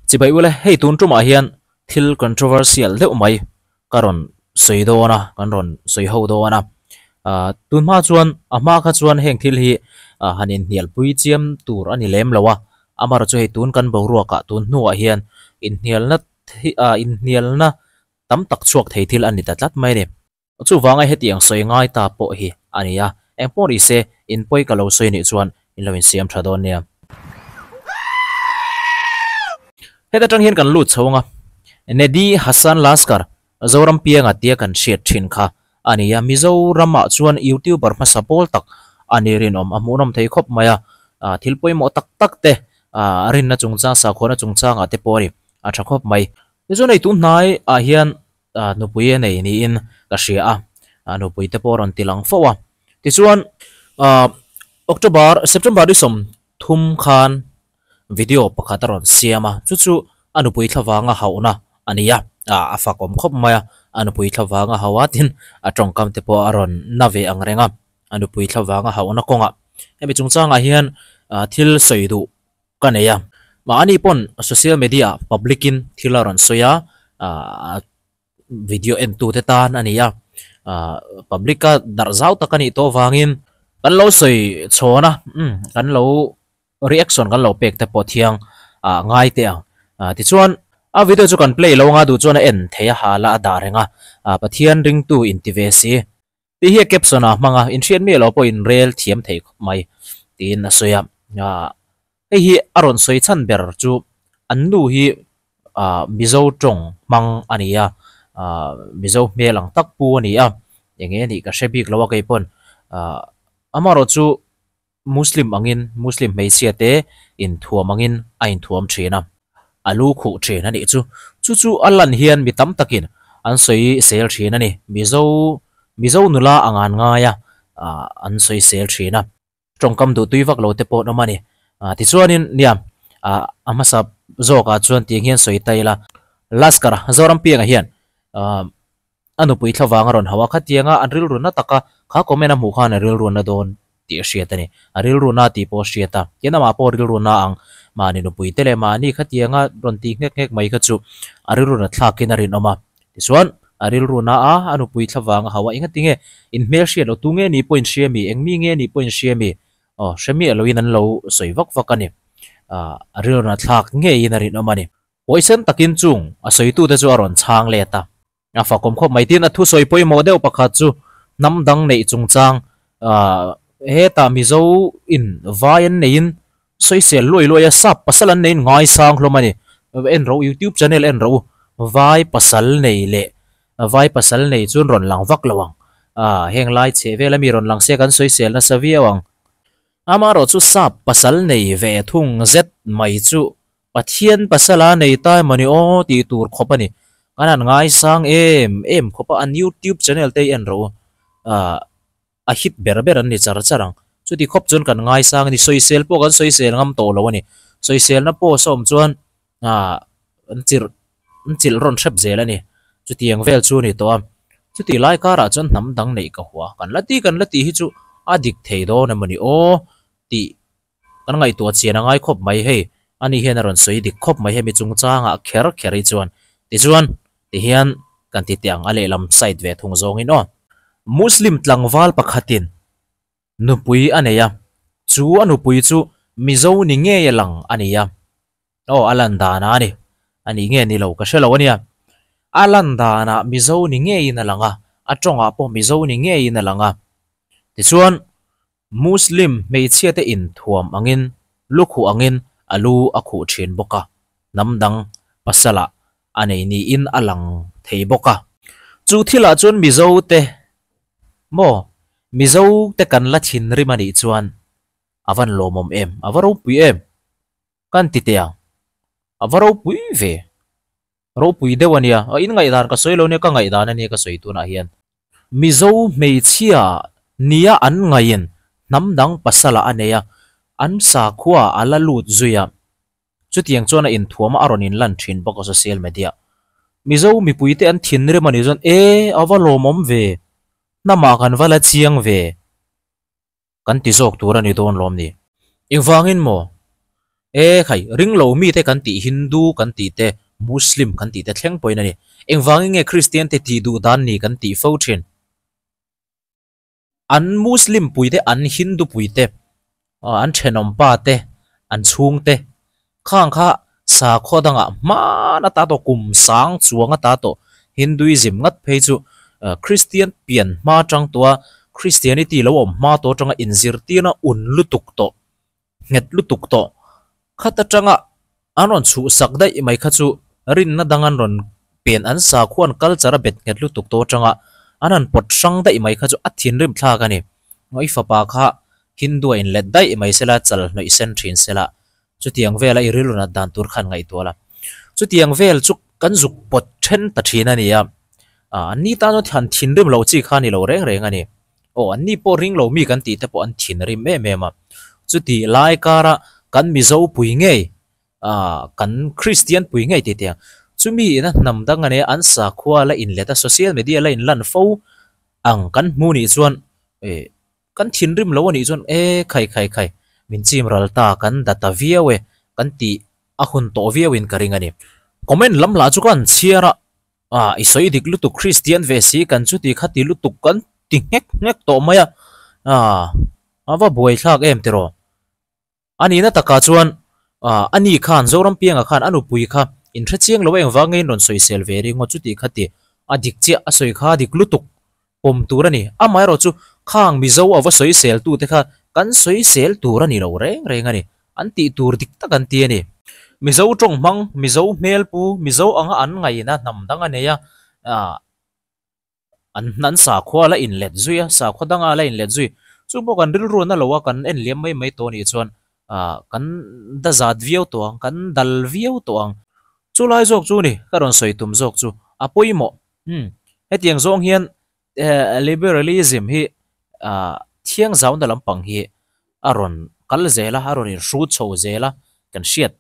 Chibai ule, hei tun tumah hian thil controversial deuh mai ka rawn sawi dawn a, kan rawn sawi ho dawn a. Ah tun hma chuan a hma kha chuan heng thil hi ah han inhnial pui chiam tur a ni lem lo a, amaherawhchu hei tun kan boruakah tun hnuah hian inhnialna ah inhnialna tam tak chhuak thei thil a ni ta tlat mai a ni. Chuvanga hetiang sawi ngai ta pawh hi a ni a, eng pawh ni se in pawi ka lo sawi nih chuan in lo insiam tha dawn nia. Heta tang hian kan lut chho anga, Nedi Hassan Laskar, Zoram Pianga tia kan hriat thin kha a ni a, Mizoramah chuan YouTuber hmasa pawl tak a ni rinawm, a hmuhnawm thei khawp mai a, thil pawimawh tak tak te rinna chungchang, sakhuana chungchangah te pawh a ni, a tha khawp mai. Tichuan hei tun hnai ah hian nupui a nei niin ka hria a, a nupui te pawh a rawn ti lang fo a. Tichuan October, September ni 30 khan video pakhat a rawn siam a, chu chu a nupui thlavanga hauhna a ni a, a fakawm khawp mai a, a nupui thlavanga hauh a tin a tawngkam te pawh a rawn na ve ang reng a, a nupui thlavanga hauhna kawngah. Hemi chungchangah hian thil sawi duh ka nei a. Mahni pawn social media public in thil a rawn sawi a, ah video en tu te tan a ni a, ah public a darh zau tak a nih tawh vangin kan lo sawi chhawn a, umm kan lo reaction kan lo pek te pawh thiang ah ngai teh ang. Ah tichuan a video chu kan play lo anga duh chuan a en thei a hala a dah reng a, ah Pathian ringtu inti ve si. Tih hi a caption ah hmang a, inhriat miah lo pawh in rel thiam thei khawp mai tiin a sawi a. Aah hei hi a rawn sawi chhan ber chu an nu hi aah Mizo tawng hmang a ni a, aah Mizo hmel ang tak pu a ni a, eng nge nih ka hre bik lo a kei pawn aah amaherawh chu Muslim angin Muslim hmeichhia te inthuam angin a inthuam thin a, a lu khuh thin a nih chu. Chu chu a lan hian mi tam takin an sawi sel thin a ni. Mizo Mizo nula a ngan ngai a, an sawi sel thin a. Tawngkam duh tui vak lo te pawh an awm a ni. Tichuanin nia, a hmasa zawkah chuan tiang hian sawi ta ila, Laskar Zoram Pianga hian A nupui thlavang a rawn hauh a, khatianga an rilru na taka kha comment a hmuh khan a rilru na dawn tih a hriat a ni. A rilru na tih pawh a hriat a, tin amah pawh rilru na ang mahni nupui te leh mahni khatianga rawn tih nghek nghek mai kha chu a rilru na thlakin a rinawm a. Tichuan, a rilru na a, a nupui thlavang a hauh a, enga tinge in hmel hriat lo, tu nge nih pawh in hria mi, eng mi nge nih pawh in hria mi, aw hre miah loin an lo sawi vak vak a ni. A rilru na thlak ngeiin a rinawm a ni. Pawisen takin chung a sawitute chu a rawn chhang let a. A fakawm khawp mai. Tin, a thusawi pawimawh deuh pakhat chu hnam dang neih chungchang hetah Mizo in vai an neiin sawisel luai luai a, sap pasal an neiin ngaisang hlawm a ni. En rawh u, youtube channel en rawh u, vai pasal nei leh vai pasal nei chuan rawn lang vak lo ang. Heng lai chheh vel ami rawn lang se kan sawisel nasa viau ang. Amaherawh chu sap pasal nei ve thung zet mai chu Pathian pasala nei ta emaw ni aw tih tur khawp a ni. Kan han ngaisang em em khawp a, an youtube channel te hi en rawh u. Ahh a hit ber ber an ni char char ang. Chuti khawp chuan kan ngaisang a ni. Sawisel pawh kan sawisel ngam tawh lo a ni. Sawiselna post a awm chuan ahh an chirh an chilh rawn hrep zel a ni. Chutiang vel chu a ni tawh a. Chuti lai karah chuan hnam dang neih ka hua. Kan la ti kan la tih hi chu a dik thei dawn emaw ni aw tih Kan ngaihtuah chian a ngai khawp mai hei, ani hian a rawn sawi dik khawp mai hemi chungchangah kher kher hi chuan. Tichuan, tihian kan ti teh ang a lehlam side ve thung zawngin aw. Muslim tlangval pakhatin nupui a nei a, chu a nupui chu Mizo ni ngei a lang a ni a. Aw, a lan danah a ni. A nih nge ni lo ka hre lo a nia. A lan danah Mizo ni ngeiin a lang a, a tawngah pawh Mizo ni ngeiin a lang a. Tichuan, Muslim hmeichhia te inthuam angin lu khuh angin a lu a khuh thin bawk a, hnam dang pasalah a nei niin a lang thei bawk a. Chu thilah chuan Mizo te maw Mizo te kan la thinrim a nih chuan a van lawmawm em, a va ropui em? Kan ti teh ang, a va ropui ve. Ropui deuh a nia, in ngaihdan ka sawi lo nia, ka ngaihdan a nia ka sawi tunah hian. Mizo hmeichhia nia an ngaiin hnam dang pasala a nei a, an sakhua a la lut zui a, chutiang chuan a inthuam a, a rawn inlan thin bawk a social media. Mizo mipuite an thinrim a nih chuan e, a va lawmawm ve, hnamah kan va la chiang ve. Kan ti zawk tur a ni dawn lawm ni? Engvangin maw? E khai, ring lo mite kan tih Hindu kan tih te, Muslim kan tih te thleng pawhin a ni. Engvangin nge Kristian te tih duh dan ni kan tih fo thin? An Muslim pui te, an Hindu pui te, an thenawm pa te, an chhung te khang kha sakhaw dangah hman ata tawh kum sang chuang ata tawh Hinduism ngat phei chu Kristian pian hma atang tawha Christianity lo awm hma tawh atanga inzirtirna un lutuk tawh nghet lutuk tawh. Khat atanga an rawn chhuhsak daih mai kha chu rinna dang an rawn pen an sakhuan culture a bet nghet lutuk tawh atanga an han pawt hrang daih mai kha chu a thinrim thlak a ni. Ngawi fapa kha Hindu a inlet daih mai sela chal hnawih sen thin sela chutiang vela i rilru nat dan tur khan ngaihtuah la. Chutiang vel chu kan zuk pawt then ta thin a ni a, an ni tan chuan han thinrim loh chi kha a ni lo reng reng a ni. Aw, an ni pawh ring lo mi kan tih te pawh an thin rim em em a. Chuti lai kara kan Mizo pui ngei, ah, kan Kristian pui ngei tih teh ang. Chumi ina hnam dang a nia an sakhua la inlet a, social media la inlan fo ang kan hmu nih chuan eh kan thinrim lo a nih chuan e khai khai khai min chim ral ta kan data viau e kan tih a hun tawh viau in ka ring a ni. Comment lam lah chu ka han chhiar a. Ah, i sawi dik lutuk Kristian ve si kan chuti kha ti lutuk kan ti nghek nghek tawh mai a, ah, a va buai thlak em tiraw? A nihna takah chuan, ah, a ni khan Zoram pianga khan a nupui kha inhre chiang lo eng vang ngeiin rawn sawisel ve ringawt chuti kha ti a dik chiah a sawi kha a dik lutuk pawm tur a ni. Amaherawh chu khang Mizo a va sawisel tute kha kan sawisel tur a ni lo reng reng a ni. An tih tur dik tak an ti a ni. Mizo tawng hmang, Mizo hmel pu, Mizo anga an ngaihna hnam dang a nei a, an an sakhua la inlet zui a, sakhua danga la inlet zui. Chu pawh kan rilru na lo a, kan en liam mai mai tawh a nih chuan kan dazat viau tawh ang, kan dal viau tawh ang. Chu lai zawk chu ni, ka rawn sawi tum zawk chu a pawimawh. Umm, hetiang zawng hian liberalism hi thiang zauna lampang hi a rawn kal zel a, a rawn inhrut chho zel a, kan hriat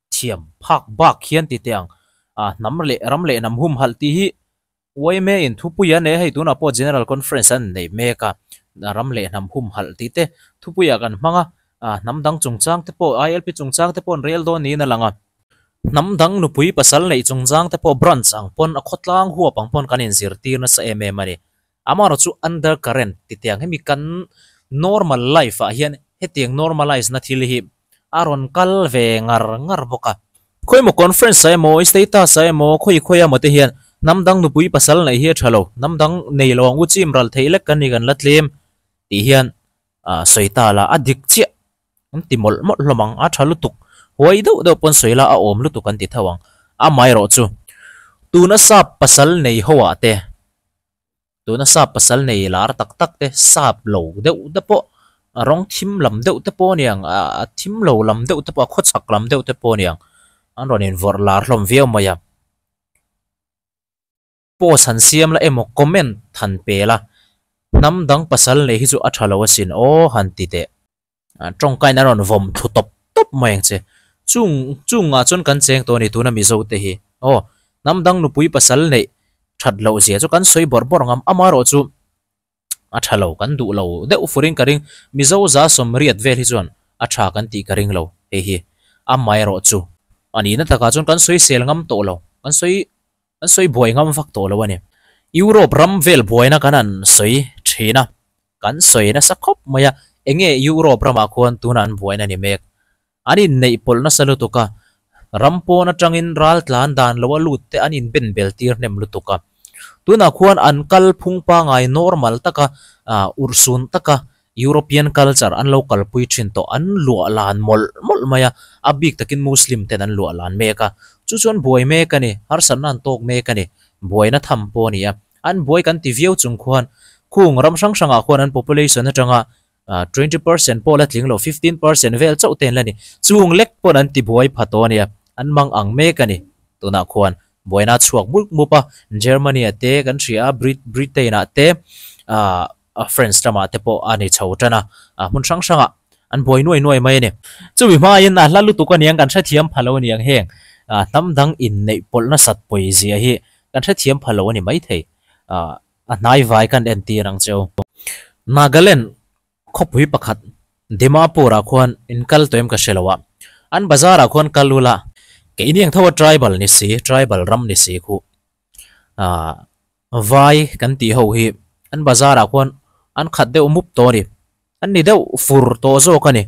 thiam phak bak hian ti teh ang. Hnam leh ram leh hnam humhalh tih hi yma in thupui a nei a, hei tunah pawh General Conference an nei mek a, ram leh hnam humhalh tih te thupuiah kan hmang a, hnam dang chungchang te pawh ILP chungchang te pawh an rel dawn niin a lang a. Hnam dang nupui pasal neih chungchang te pawh branch ang pawn a khawtlang huap ang pawn kan inzirtir nasa em em a ni. Amaherawh chu under current ti teh ang hemi kan normal life ah hian hetiang normalize na thil hi a rawn kal ve ngar ngar bawk a. Khawimaw conference ah emaw status ah emaw khawi khawi emaw te hian hnam dang nupui pasal neih hi a tha lo, hnam dang nei lo ang u chim ral theih lek kan ni kan la tlem tih hian sawi ta la a dik chiah. An ti mawlh mawlh hlawm ang, a tha lutuk. Huai deuh deuh pawn sawi la a awm lutuk an ti tho ang. Amaherawh chu, tuna sap pasal nei ho ah te, tuna sap pasal nei lar tak tak te, sap lo deuh te pawh, a rawng thim lam deuh te pawh a ni ang, a thim lo lam deuh te pawh, a khawchhak lam deuh te pawh a ni ang, an rawn invawrh lar hlawm viau mai a. Post han siam la emaw comment han pe la, hnam dang pasal nei hi chu a tha lo asin aw han ti teh. Tawngkain a rawn vawm thlu tawp tawp mai ang che. Chung chungah chuan kan cheng tawh a ni tuna Mizo te hi. Aw, hnam dang nupui pasal neih that loh zia chu kan sawi bawrh bawrh ngam amaherawh chu a tha lo kan duh lo deuh furin ka ring. Mizo za sawmriat vel hi chuan a tha kan tih ka ring lo hei hi amaherawh chu a nihna takah chuan kan sawi sel ngam tawh lo kan sawi Kan sawi buai ngam vak tawh lo a ni. Europe ram vel buaina kan han sawi thin a, kan sawi nasa khawp mai a, enge Europe ramah khuan tunah an buaina ni mek. An inneih pawlh nasa lutuk a, ram pawn atangin ral tlan dan lo a lut te an inben bel tir hnem lutuk a. Tunah khuan an kal phung pangai normal taka, urhsun taka European culture an lo kalpui thin tawh, an luah lan mawlh mawlh mai a, a bik takin Muslim ten an luah lan mek a, chu chuan buai mek a ni, harsatna an tawk mek a ni, buaina tham pawh a ni a, an buai kan ti viau chung khuan khung ram hrang hrangah khuan an population atanga 20% pawh la tling lo, 15% vel chauh te an la ni, chung lek pawn an ti buai pha tawh a nia, an mang ang mek a ni tunah khuan buaina a chhuak mup mup a, Germany ah te kan hria a, Britain ah te ah. France ramah te pawh a ni chho tan a, hmun hrang hrangah an buai nuai nuai mai a ni. Chumi hmain a hla lutuk a niang kan hrethiam pha lo a niang heng hnam dang inneih pawlh nasat pawi zia hi kan hrethiam pha lo a ni maithei. A hnai vai kan entir ang cheu. Nagaland khawpui pakhat Dimapur-ah khuan inkal tawh em ka hre lo a. An bazar ah khuan kal ula keini ang tho a tribal ni si tribal ram ni si khu ah vai kan tih ho hi an bazar ah khuan an khat deuh mup tawh a ni an ni deuh fur tawh zawk a ni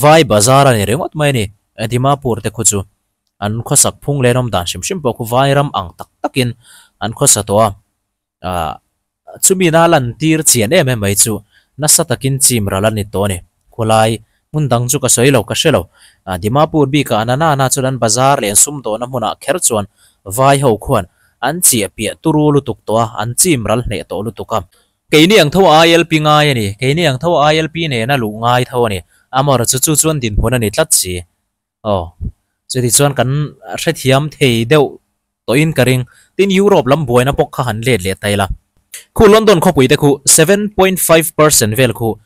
vai bazar a ni ringawt mai a ni Dimapur te khu chu an khawsak phung leh an awm dan hrim hrim pawh khu vai ram ang tak takin an khawsa tawh a. Ah, chumi na lan tir chian em em mai chu nasa takin chim ral a ni tawh a ni. Khawlai hmun dang chu ka sawi lo, ka hre lo. Ah, Dimapur bikah na na na chuan an bazar leh an sumdawhna hmunah kher chuan vai ho khuan an chiah piah turu lutuk tawh a, an chim ral hneh tawh lutuk a. Keini ang tho a ILP ngai a ni, keini ang tho a ILP nena luh ngai tho a ni. Amaherawhchu chu chuan dinhmun a ni tlat si. Aw, chuti chuan kan hrethiam thei deuh tawhin ka ring. Tin, Europe lam buaina pawh kha han let leh ta ila. Khu London khawpui te khu 7.5% vel khu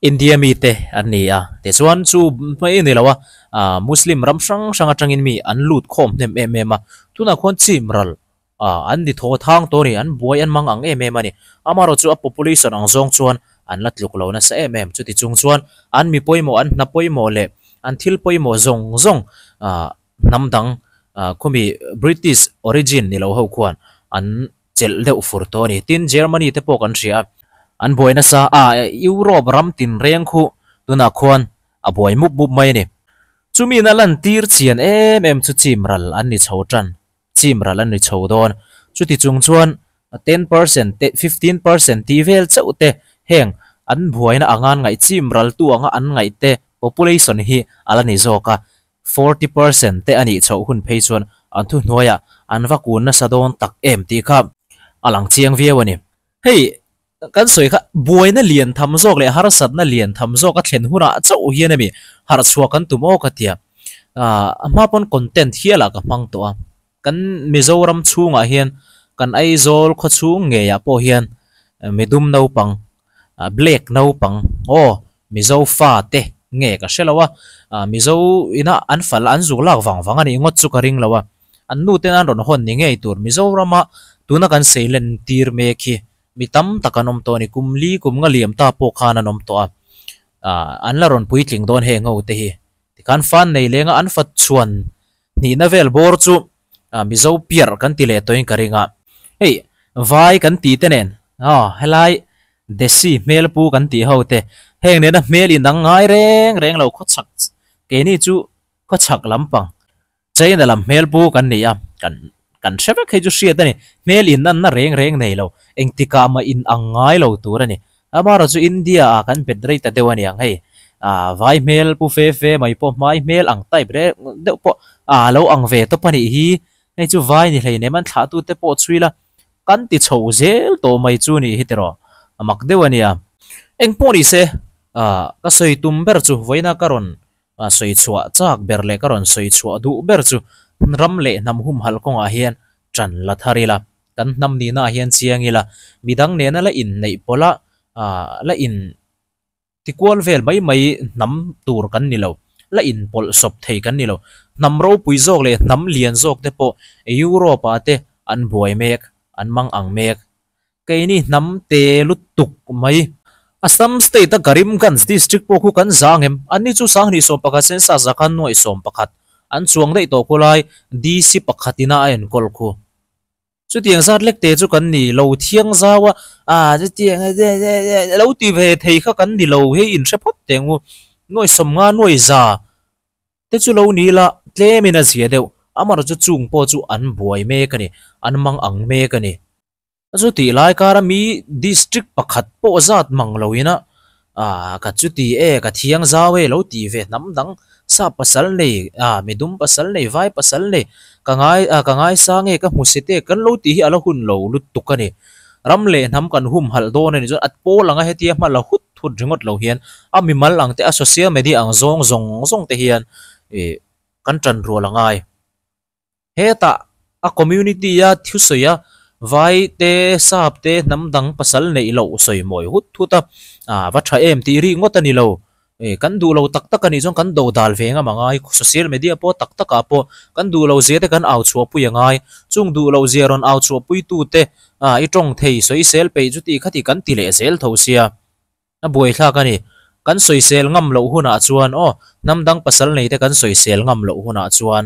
India mite an ni a. Tichuan chu mai ni lo a, Muslim ram hrang hrang atangin mi an lut khawm hnem em em a. Tunah khuan chim ral an ni thaw thang tawh a ni, an buai an mang ang em em a ni. Amaherawhchu chu a population ang zawng chuan an la tluk lo nasa em em. Chuti chung chuan an mi pawimawh, an hna pawimawh leh an thil pawimawh zawng zawng hnam dang khumi British origin ni lo ho khuan an chelh deuh fur tawh a ni. Tin, Germany te pawh kan hria a, an buai nasa a, Europe ram tinreng khu tunah khuan a buai mup mup mai a ni. Chumi na lantir chian em em chu chim ral an ni chho tan, chim ral an ni chho dawn. Chuti chung chuan 10% te 15% tih vel chauh te heng an buaina anga an ngaih chim ral tu anga an ngaih te population hi a la ni zawk a. 40% te a nih chhoh hun phei chuan an thuhnuaiah an va kun nasa dawn tak em tih kha a lang chiang viau a ni. Hei kan sawi kha buaina lian tham zawk leh harsatna lian tham zawk a thlen hunah chauh hian emi harh chhuah kan tum awk a tia. A hma pawn content hialah ka hmang tawh a. Kan Mizoram chhungah hian kan Aizawl khawchhung ngeiah pawh hian midum naupang Black naupang aw Mizo fa te nge ka hre lo a, Mizo ina an fal an zuk lak vang vang a nih ngawt chu ka ring lo a, an nu ten an rawn hawn ni ngei tur Mizorama tuna kan seilen tir mek hi mi tam tak an awm tawh a ni, kum li kum nga liam ta pawh khan an awm tawh a, an la rawn puitling dawn heng ho te hi tikhan fan nei lenga an fa chhuan hnihna vel bawr chu Mizo piar kan ti leh tawhin ka ring a, hei vai kan tih te nen aw helai Desi hmel pu kan tih ho te heng nena hmel in dang ngai reng reng lo khawchhak keini chu khawchhak lampang China lam hmel pu kan ni a kan kan hre vek hei chu hriat a ni hmel in anna reng reng nei lo engtikah mah in ang ngai lo tur a ni amaherawh chu India ah kan bet rei ta deuh a niang hei ah vai hmel pu fe fe mai pawh hmai hmel ang type reng deuh pawh ah lo ang ve tawp a nih hi hei chu vai ni hleinem an thlah tute pawh chhui la kan ti chho zel tawh mai chu nih hi tiraw a mak deuh a nia engpawh ni se ah ka sawi tum ber chu vawiina ka rawn sawi chhuah chak ber leh ka rawn sawi chhuah duh ber chu ram leh hnam humhalh kawngah hian tan la thar ila. Kan hnam nihna ah hian chiang ila, midang nena la inneih pawlh a, la in tikual vel mai mai hnam tur kan ni lo, la inpawlh sawp thei kan ni lo. Hnam ropui zawk leh hnam lian zawk te pawh Europe ah te an buai mek, an mang ang mek. Keini hnam te lutuk mai. Assam state a Karimganj district pawh khu kan zang em? Anni chu 2011 census ah khan 11,000 an chuang daih tawh khawlai DC pakhat ina a enkawl khu. Chutiang zat lek te chu kan ni lo thiang zau a, ah chutiang lo ti ve thei kha kan ni lo hei inhre phawt teh ang u. Nuai sawmnga nuai za te chu lo ni ila tlemin a zia deuh, amaherawh chu chung pawh chu an buai mek a ni, an mang ang mek a ni. Chutih lai kara mi district pakhat pawh zat mang loin a, ah ka chuti e, ka thiang zau e lo tih ve hnam dang sap pasal nei, ah midum pasal nei, vai pasal nei, ka ngai ah ka ngaisang e, ka hmusit e kan lo tih hi a la hun lo lutuk a ni. Ram leh hnam kan humhalh dawn a ni chuan a pawl anga hetia hma la hut hut ringawt lo hian a mimal ang te a social media ang zawng zawng zawng te hian ih kan tan rual a ngai. Hetah a community a thusawi a, vai te, sap te, hnam dang pasal neih loh sawi mawi hut hut a, ah va tha em tih ri ngawt a ni lo. Eh kan duh lo tak tak a nih chuan kan do dal ve ngam a ngai, social media pawh tak tak ah pawh kan duh lo zia te kan au chhuah pui a ngai, chung duh loh zia rawn au chhuah pui tu te ah i tawng thei sawi sel peih chu tih kha tih kan ti leh zel tho sia. A buaithlak a ni. Kan sawisel ngam loh hunah chuan aw, hnam dang pasal nei te kan sawisel ngam loh hunah chuan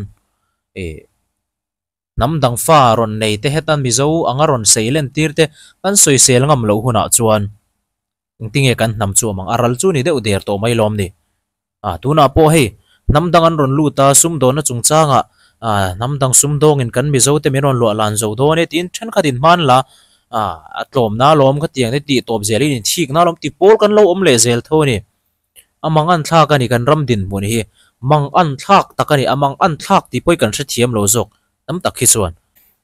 ih hnam dang fa rawn nei te heta Mizo anga rawn sei len tir te kan sawisel ngam loh hunah chuan engtinge kan hnam chu awm ang? A ral chu ni deuh der tawh mai lawm ni. Ah tunah pawh hei hnam dang an rawn lut a, sumdawnna chungchangah ah hnam dang sumdawngin kan Mizo te min rawn luah lan zo dawn e tiin thenkhat in hman la ah a tlawmna alawm ka tiang te tih tawp zelin inthikna alawm ti pawl kan lo awm leh zel tho a ni. A mang an thlak a ni kan ram dinhmun hi mang an thlak tak a ni a mang an thlak tih pawh hi kan hrethiam lo zawk tam tak hi chuan.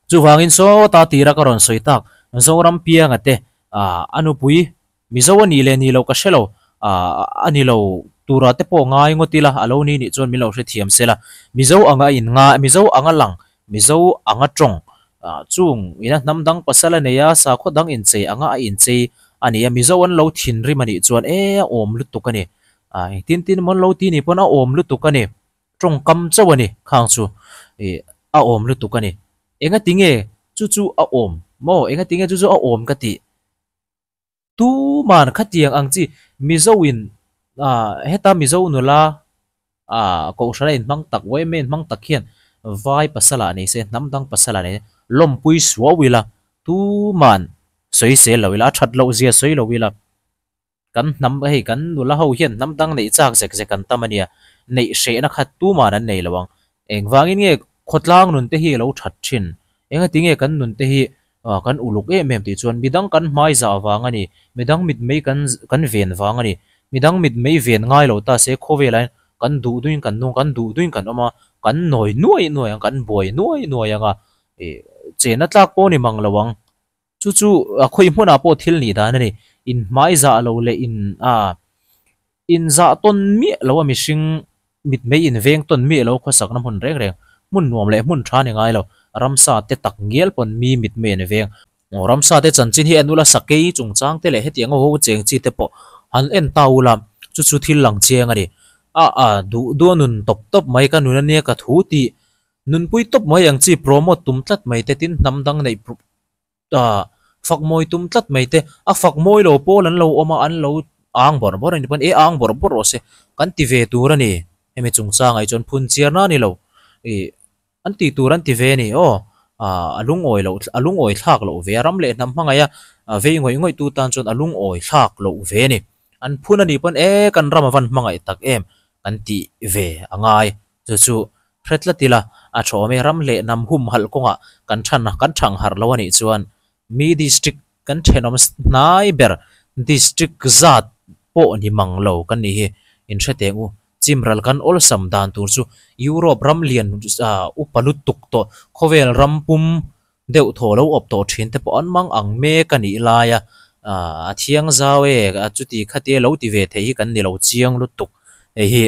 Chuvangin sawta tira ka rawn sawi tak Zoram pianga te ah a nupui Mizo a nih leh nih loh ka hre lo, a ni lo tura te pawh ngai ngawt ila a lo ni nih chuan min lo hrethiam se la. Mizo anga in nga, Mizo anga lang, Mizo anga tawng, chung ina hnam dang pasal a nei a, sakhaw dang inchei anga a inchei a ni a, Mizo an lo thinrim a nih chuan e a awm lutuk a ni, engtin tin emaw an lo ti nih pawn a awm lutuk a ni, tawngkam chauh a ni khang chu ih a awm lutuk a ni. Engatinge chu chu a awm maw? Engatinge chu chu a awm ka tih? Tuman khatiang ang chi Mizo in heta Mizo nula kohhran a inhmang tak yma inhmang tak hian vai pasal ah nei se hnam dang pasal ah nei se lawmpui suau ila tuman sawi sel lo ila a that loh zia sawi lo ila kan hnam hei kan nula ho hian hnam dang neih chak zek zek an tam ania neih hrehna kha tuman an nei lo ang Engvangin nge khawtlang nun te hi a lo that thin? Engatinge kan nun te hi kan uluk em em tih chuan midang kan hmai zah vang a ni, midang mitmei kan kan ven vang a ni. Midang mitmei ven ngai lo ta se khawvelah hian kan duh duhin kan nung, kan duh duhin kan awm a, kan nawi nuai nuai ang, kan buai nuai nuai ang a, ih chena tlak pawh ni mang lo ang. Chu chu a khawi hmunah pawh thil nih dan a ni. Inhmai zah lo leh in a inzah tawn miah lo a mihring mitmei inveng tawn miah lo khawsakna hmun reng reng hmun nuam leh hmun tha ni ngai lo. Ramsa te tak ngial pawn mi mitmei an veng. Aw ramsa te chanchin hi en ula sakei chungchang te leh hetiang ho cheng chi te pawh han en ta ula chu chu thil lang chiang a ni. A a duh duh a nun tawp tawp mai ka nun ania ka thu tih nunpui tawp mai ang chi promote tum tlat mai te tin hnam dang neih fak mawi tum tlat mai te, a fak mawi lo pawl an lo awm a, an lo ang bawrh bawrh a ni pawn e ang bawrh bawrh rawh se kan ti ve tur a ni hemi chungchangah hi chuan phun chiarna a ni lo ih an tih tur an ti ve a ni aw ah a lungawi loh a lungawi thlak loh ve a ram leh hnam hmangaih a vei ngawih ngawih tu tan chuan a lungawi thlak loh ve a ni an phun a nih pawn e kan ram a van hmangaih tak em kan tih ve a ngai. Chu chu hre tlat ila, a thawm e ram leh hnam humhalh kawngah kan than kan thang harh lo a nih chuan mi district kan thenawm hnai ber district zat pawh ni mang lo kan nih hi inhre teng u. Chimral kan awlsam dan tur chu Europe ram lian upa lutuk tawh khawvel ram pum deuh thaw lo awp tawh thin te pawh an mang ang mek a nih lai a, a thiang zau e, chuti khatia lo ti ve theih hi kan ni lo chiang lutuk hei hi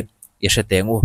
i hre teng u.